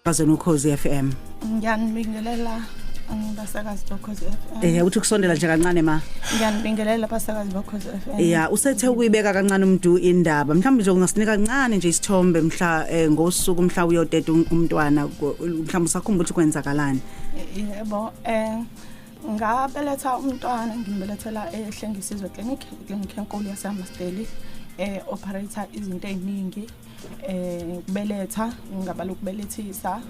Emsakazweni Ukhozi FM. Ngiyanibingelela abasakazi boKhozi FM. Uthi kusondela nje kancane, ma. Ngiyanibingelela abasakazi boKhozi FM. Yeah, usethe ukuyibeka kancane umuntu indaba. Mhlawumbe nje ungasinika kancane nje isithombe mhla ngosuku mhla uyoteta umntwana, mhlawumbe usakhumbula ukuthi kwenzakalani. Yebo, ngabeletha umntwana, ngimbelethela eHlengisizwe Clinic, clinic enkulu yaseHammarsdale. Operate izinto eziningi, kubeletha, ngabala ukubelethisa,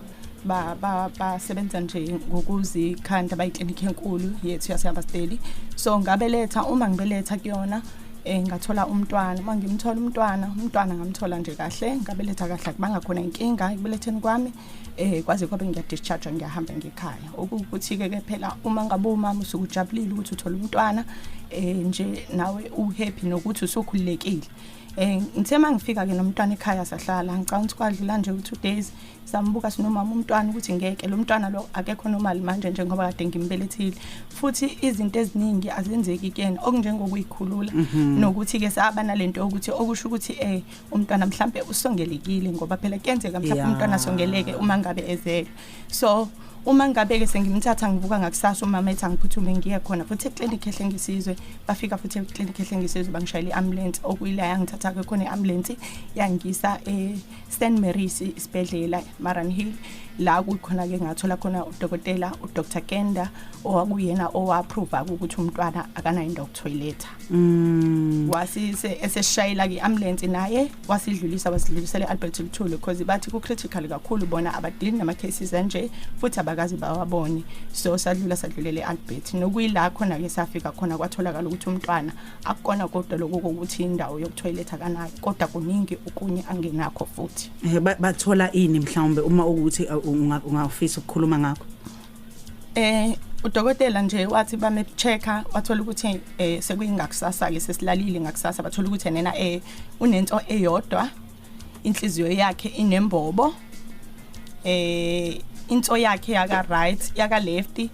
ba ba basebenza nje ngokuzikhanda, bayiklinikhi enkulu yethu yaseHammarsdale. So ngabeletha, uma ngibeletha kuyona ngathola umntwana. Uma ngimthola umntwana, umntwana ngamthola nje kahle, ngabeletha kahle, akubanga khona inkinga ekubeletheni kwami, kwaze kwabe ngiya-discharge, ngiyahamba ngekhaya. Okuwukuthi ke phela uma ngabe umama usuke ujabulile ukuthi uthola umntwana, nje nawe uhappy nokuthi usukhululekile. Ngithe mangifika ke nomntwana ekhaya, sahlala, ngicabanga ukuthi kwadlula nje u2 days, sambuka sinomama umntwana ukuthi ngeke lo mntwana lo akekho normal manje njengoba kade ngimbelethile, futhi izinto eziningi azenzeki kuyena, okunjengokuyikhulula, nokuthi ke saba nalento yokuthi okusho ukuthi umntwana mhlambe usongelekile, ngoba phela kuyenzeka mhlawumbe umntwana asongeleke uma ngabe ezelwe. So uma ngabe ke sengimthatha, ngivuka ngakusasa, umama ethi angiphuthume ngiye khona futhi eklinikhi eHlengisizwe. Bafika futhi eklinikhi eHlengisizwe, bangishayela i-ambulance, okuyila yangithatha ke khona i-ambulance, yangisa e-St Mary's isibhedlela, Mariannhill, la kukhona ke ngathola khona udokotela uDr Kenda, owakuyena owa-approve ukuthi umntwana akanayo indawo yokutoiletha. Wasise eseshayela ke ambulance naye, wasidlulisa, wasidlulisela eAlbert Luthuli, because bathi ku critical kakhulu, bona abadili nama cases anje futhi abakazi bawabone. So sadlula, sadlulela eAlbert, nokuyila khona ke safika khona kwatholakala ukuthi umntwana akukona kodwa lokho ukuthi indawo yokutoilet akanayo, kodwa kuningi okunye angenakho futhi. Bathola ini mhlawumbe, uma ukuthi ungafisa ukukhuluma ngakho? Udokotela nje wathi bame checka, wathola ukuthi sekuyingakusasa ke, sesilalile ngakusasa, bathola ukuthi nena unento eyodwa, inhliziyo yakhe inembobo, inso yakhe yaka right, yaka left,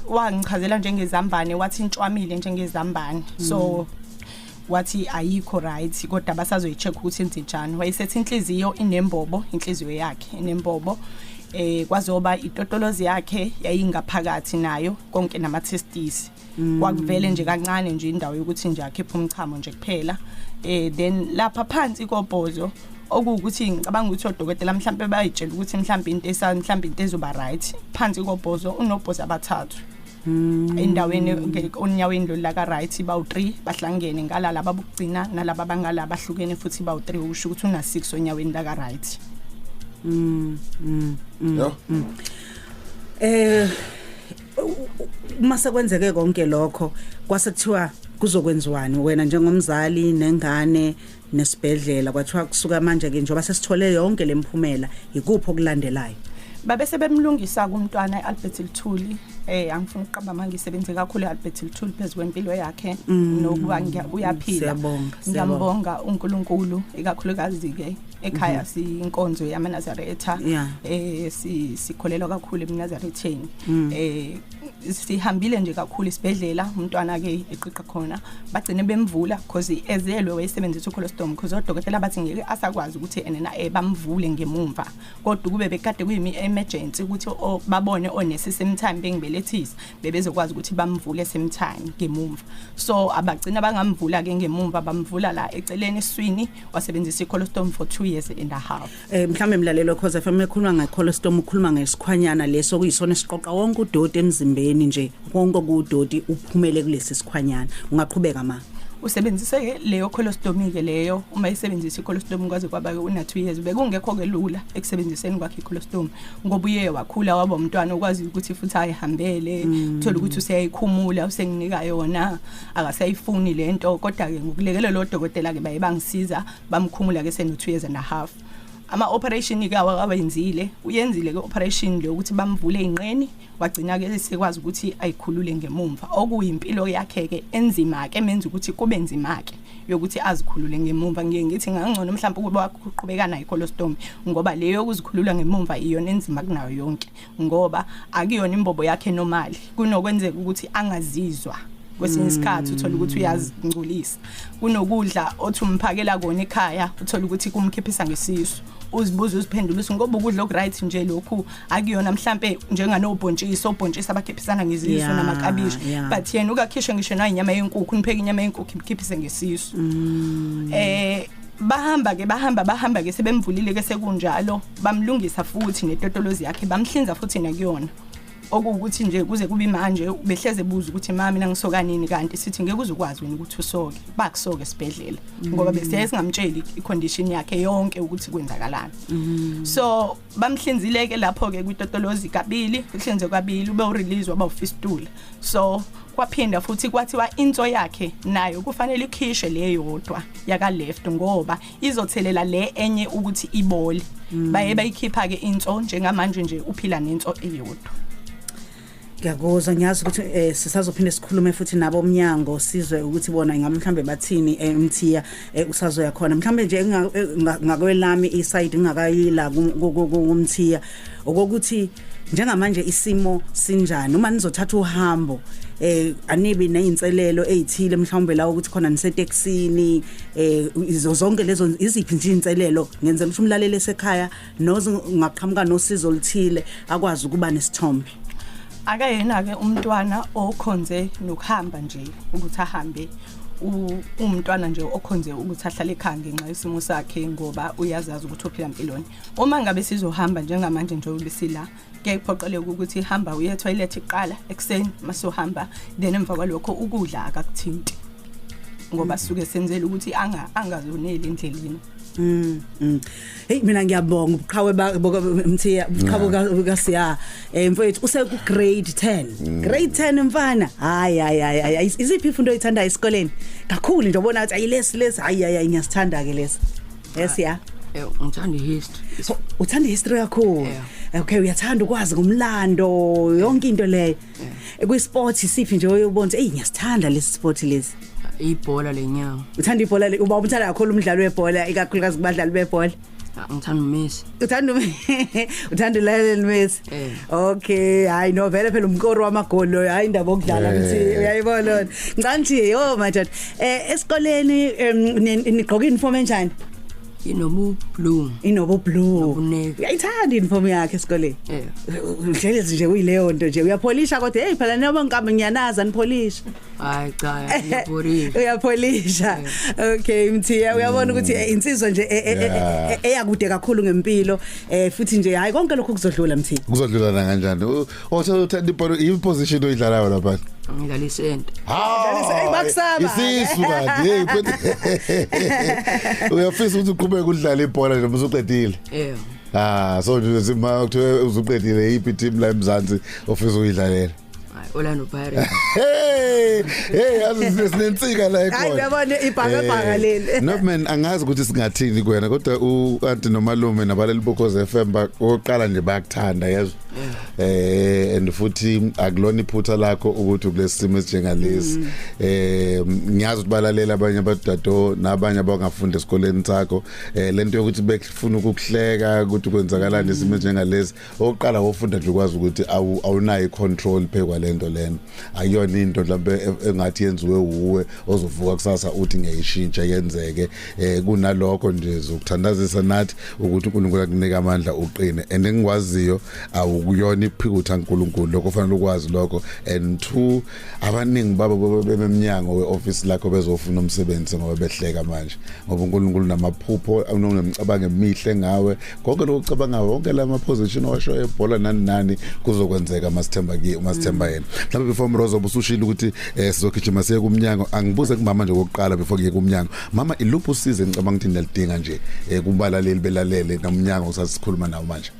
wangichazela njengezambane, wathi intshwamile njengezambane. So wathi ayikho right, kodwa basazoyicheck ukuthi enzenjani. Wayesethi inhliziyo inembobo, inhliziyo yakhe inembobo, kwazoba itotolozi yakhe yayingaphakathi nayo konke nama testes, kwakuvele nje kancane nje indawo yokuthi nje akhiphe umchamo nje kuphela. Then lapha phansi kobhozo, okuwukuthi ngicabanga ukuthi odokotela mhlambe bayitshela ukuthi mhlambe into esa mhlambe into ezoba right phansi kobhozo, unobhozo abathathu endaweni onyaweni lo la ka right, bawu3 bahlangene ngala, laba bokugcina nalaba bangala bahlukene futhi bawu3, usho ukuthi una 6 onyaweni la ka right. Yo. Uma sekwenzeke konke lokho, kwase kuthiwa kuzokwenziwani wena njengomzali nengane nesibhedlela? Kwathiwa kusuka manje ke, njengoba sesithole yonke lemphumela, ikuphi okulandelayo? Babe sebemlungisa kumntwana eAlbert Luthuli. Angifuni ukuqamba manje, ngisebenze kakhulu eAlbert Luthuli phezulu kwempilo yakhe nokuba uyaphila. Siyabonga, siyabonga. Ngiyambonga uNkulunkulu, ikakhulukazi ke ekhaya siyinkonzo yamaNazaretha. Si sikholelwa kakhulu eMnazaretheni. Sihambile nje kakhulu isibhedlela, umntwana ke eqiqa khona, bagcine bemvula because ezelwe wayesebenzisa ucolostomy, because odokotela bathi ngeke asakwazi ukuthi enena bamvule ngemumva, kodwa kube bekade kuyimi emergency ukuthi babone onesi same time bengibelethisa, bebezokwazi ukuthi bamvule same time ngemumva. So abagcina bangamvula ke ngemumva, bamvula la eceleni eswini, wasebenzisa icolostomy for 2 years and a half. Mhlambe mlalelo Khoza FM, ekhuluma ngecolostoma ukhuluma ngesikhwanyana leso kuyisona esiqoqa wonke udoti emzimbeni nje, konke okudoti uphumele kulesi sikhwanyana. Ungaqhubeka, ma. Usebenzise leyo colostomy ke leyo. Uma isebenzisa icolostomy kwaze kwaba una 2 years, bekungekho ke lula ekusebenziseni kwakhe icolostomy, ngoba uye wakhula waba umntwana okwazi ukuthi futhi ayihambele, uthola ukuthi useyayikhumula, usenginika yona, akasayifuni lento. Kodwa ke ngokulekelela odokotela ke baye bangisiza, bamkhumula ke seno 2 years and a half. Ama operation ke awenzile, uyenzile ke operation le ukuthi bamvule inqeni, wagcina ke sekwazi ukuthi ayikhulule ngemumva, okuyimpilo yakhe ke enzima ke, menza ukuthi kube nzima ke yokuthi azikhulule ngemumva. Ngiye ngithi ngangcono mhlawumbe ukuba waqhubeka nayo icolostomy, ngoba leyo yokuzikhulula ngemumva iyona enzima kunayo yonke, ngoba akuyona imbobo yakhe normal, kunokwenzeka ukuthi angazizwa kwesinye isikhathi, uthola ukuthi uyazingcolisa, kunokudla othi umphakela kona ekhaya, uthola ukuthi kumkhiphisa ngesisu. Uzibuza uziphendula uthi ngoba ukudla okuright nje lokhu akuyona mhlambe njenganobhontshisi, obhontshisi abakhiphisana ngezisu namakabishi, but yena ukakhishwe ngisho nayinyama yenkukhu, nipheke inyama yenkukhu imkhiphise ngesisu. Bahamba ke, bahamba, bahamba ke, sebemvulile ke, sekunjalo bamlungisa futhi netotolozi yakhe, bamhlinza futhi nakuyona, okuwukuthi nje kuze kube manje behleze buza ukuthi, "Mama, mina ngisoka nini?" Kanti sithi ngeke uze ukwazi wena ukuthi usoke, bakusoke esibhedlela, ngoba besiye singamtsheli icondition yakhe yonke ukuthi kwenzakalani. So bamhlinzile ke lapho ke kwitotolozi kabili, uhlinze kabili, ube urelease, waba ufistula. So kwaphinda futhi kwathiwa inso yakhe nayo kufanele ikhishwe le yodwa yaka left ngoba izothelela le enye ukuthi ibole. Baye bayikhipha ke inso. Njengamanje nje uphila nenso eyodwa. Ngiyakuzwa, ngiyazi ukuthi sisazophinde sikhulume futhi nabo umnyango, sizwe ukuthi bona ingabe mhlambe bathini. Mthiya, usazoya khona mhlambe nje ngakwelami iside ngingakayila kumthiya, okokuthi njengamanje isimo sinjani uma nizothatha uhambo? Anibi nezinselelo ezithile mhlawumbe la ukuthi khona nisetekisini, izo zonke lezo, iziphi nje inselelo, ngenzela ukuthi umlaleli esekhaya noze ngaqhamuka nosizo oluthile akwazi ukuba nesithombe? Akayena ke umntwana okhonze nokuhamba nje ukuthi ahambe, umntwana nje okhonze ukuthi ahlale ekhaya ngenxa yesimo sakhe, ngoba uyazazi ukuthi uphila empilweni. Uma ngabe sizohamba njengamanje nje ubisila, kuyaye kuphoqeleke ukuthi hamba uye toilet iqala ekuseni masuhamba, then emva kwalokho ukudla akakuthinti ngoba suke senzela ukuthi angazoneli endleleni. Hey, mina ngiyabonga ubuqhawe Mthiya, ubuqhawe kaSiya. Mfowethu use ku grade 10. Grade 10 mfana. Hayi, hayi, hayi. Iziphi ifundo oyithandayo esikoleni? Kakhulu nje ubona ukuthi ayi, lesi lesi, hayi, hayi, ngiyasithanda ke lesi. Yes ya. Ngithanda ihistory. Uthanda history kakhulu. Yeah. Okay, uyathanda ukwazi ngomlando, yonke into leyo. Kwi sport isiphi nje oyobona ukuthi hey, ngiyasithanda lesi sport lesi? Ibhola lenyawo. Uthanda ibhola uba uthanda kakhulu umdlalo webhola, ikakhulukazi kubadlali bebhola? Ah, ngithanda uMessi. Uthanda uLionel Messi? Eh. Okay, hayi no, vele phela umkoro wamagoli loyo, hayi indaba okudlala. Mthi, uyayibona lona. Ngicela nje, yo madoda. Esikoleni nigqoka uniform enjani? Inobu blue. Inobu blue. Nobu-navy. Uyayithanda uniform yakhe esikoleni? Eh. Uhlelezi nje kuyileyo nto nje. Uyapholisha kodwa? Hey phela noma ngikambe ngiyanaza nipholisha. Hayi cha, ngiyabhorisha. Uyapholisha. Okay Mthiya, uyabona ukuthi insizwa nje eyakude kakhulu ngempilo, futhi nje hayi, konke lokhu kuzodlula, Mthiya. Kuzodlula na kanjani? Othe uthanda ibhola, i position oyidlalayo lapha? Ngidlala isenta. Ha. Hey, bakusaba. Isisu kanti, hey, uyafisa ukuthi uqhubeke udlala ibhola nje usuqedile? Eh. Ah, so nje sima kuthiwe usuqedile, yiphi team la eMzansi ofisa uyidlalela? Hayi, Orlando Pirates. Hey, hey, yazi sinensika la ekhona. Hayi, uyabona ibhakabhaka leli. No man, angazi ukuthi singathini kuwena, kodwa u-anti nomalume nabaleli boKhozi FM oqala nje bayakuthanda, yezwa. And futhi akulona iphutha lakho ukuthi kulesimo esinjengalesi. Ngiyazi ukuthi balalela abanye abadado nabanye abangafunda esikoleni sakho. Lento yokuthi bekufuna ukukuhleka ukuthi kwenzakalani isimo esinjengalesi. Oqala wofunda nje ukwazi ukuthi awunayo icontrol phekwa lento lena. Akuyona into mhlawumbe engathi yenziwe uwe ozovuka kusasa uthi ngiyayishintsha yenzeke. Kunalokho nje zokuthandazisa nathi ukuthi uNkulunkulu akunika amandla uqine, and engikwaziyo awukuyona iphikutha uNkulunkulu, lokho fanele ukwazi lokho. And two, abaningi babo bememnyango weoffice lakho bezofuna umsebenzi ngoba behleka manje, ngoba uNkulunkulu namaphupho unemicabango emihle ngawe. Konke lokho ucabanga, wonke lama position owasho ebhola nani nani, kuzokwenzeka masithemba kiye, masithemba yena. Mhlawumbe before Mrozo, ubusushilo ukuthi sizogijima siye kumnyango, angibuze kumama nje okokuqala before kuye kumnyango. Mama, iluphi usizo engicabanga ukuthi niyalidinga nje kubalaleli belalele nomnyango usasikhuluma nawo manje?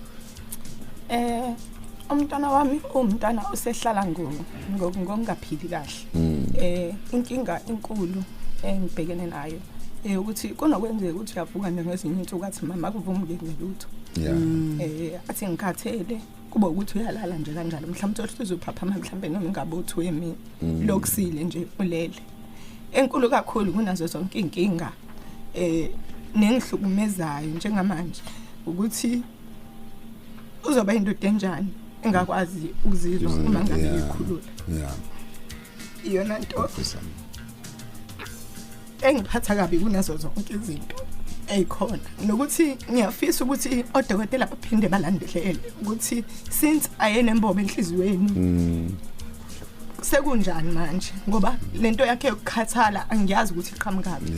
Umntwana wami umntwana usehlala ngokungaphili kahle. Inkinga enkulu engibhekene nayo ukuthi kunokwenzeka ukuthi uyavuka nje ngezinye insuku athi, "Mama, akuvumi ngelutho." Athi ngikhathele, kuba ukuthi uyalala nje kanjalo, mhlawumbe uthi uzophaphama mhlawumbe noma ngabe uthi emini lokusile nje ulele. Enkulu kakhulu kunazo zonke inkinga nengihlukumezayo njengamanje ukuthi uzoba indoda enjani engakwazi ukuzizwa uma ngabe ngikhulula. Iyona nto engiphatha kabi kunazo zonke izinto. Eyikhona nokuthi ngiyafisa ukuthi odokotela baphinde balandelele ukuthi since ayenembobo enhliziyweni sekunjani manje, ngoba lento yakhe yokukhathala angiyazi ukuthi iqhamukaphi.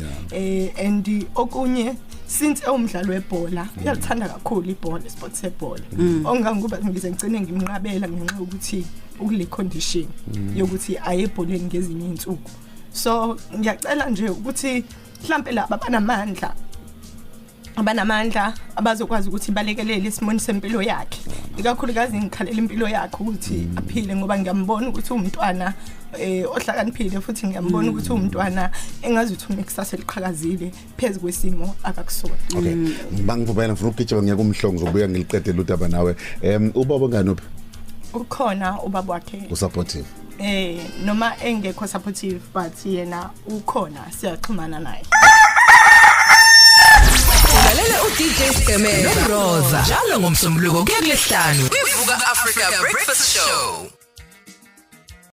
And okunye, since ewumdlalo webhola, uyalithanda kakhulu ibhola, sport sebhola, ongangokuba ngize ngicine ngimnqabela ngenxa yokuthi ukule condition yokuthi aye ebholeni ngezinye izinsuku. So ngiyacela nje ukuthi mhlambe laba abanamandla abazokwazi ukuthi balekelele isimoni sempilo yakhe, ikakhulukazi ngikhalela impilo yakhe ukuthi aphile, ngoba ngiyambona ukuthi umntwana ohlakaniphile, futhi ngiyambona ukuthi umntwana engazuthi unekusasa eliqhakazile phezulu kwesimo akakusona. Okay, bangivumela, ngifuna ukugijima ngiye kuMhlongo, ngizobuya ngiliqedele udaba nawe. Ubaba ngani uphi? Ukhona ubaba wakhe. Usupportive? Noma engekho supportive, but yena ukhona, siyaxhumana naye. Ulalela uDJ Sgqemeza noRoza njalo ngoMsombuluko kuya kuLesihlanu kwiVuka Africa Breakfast Show.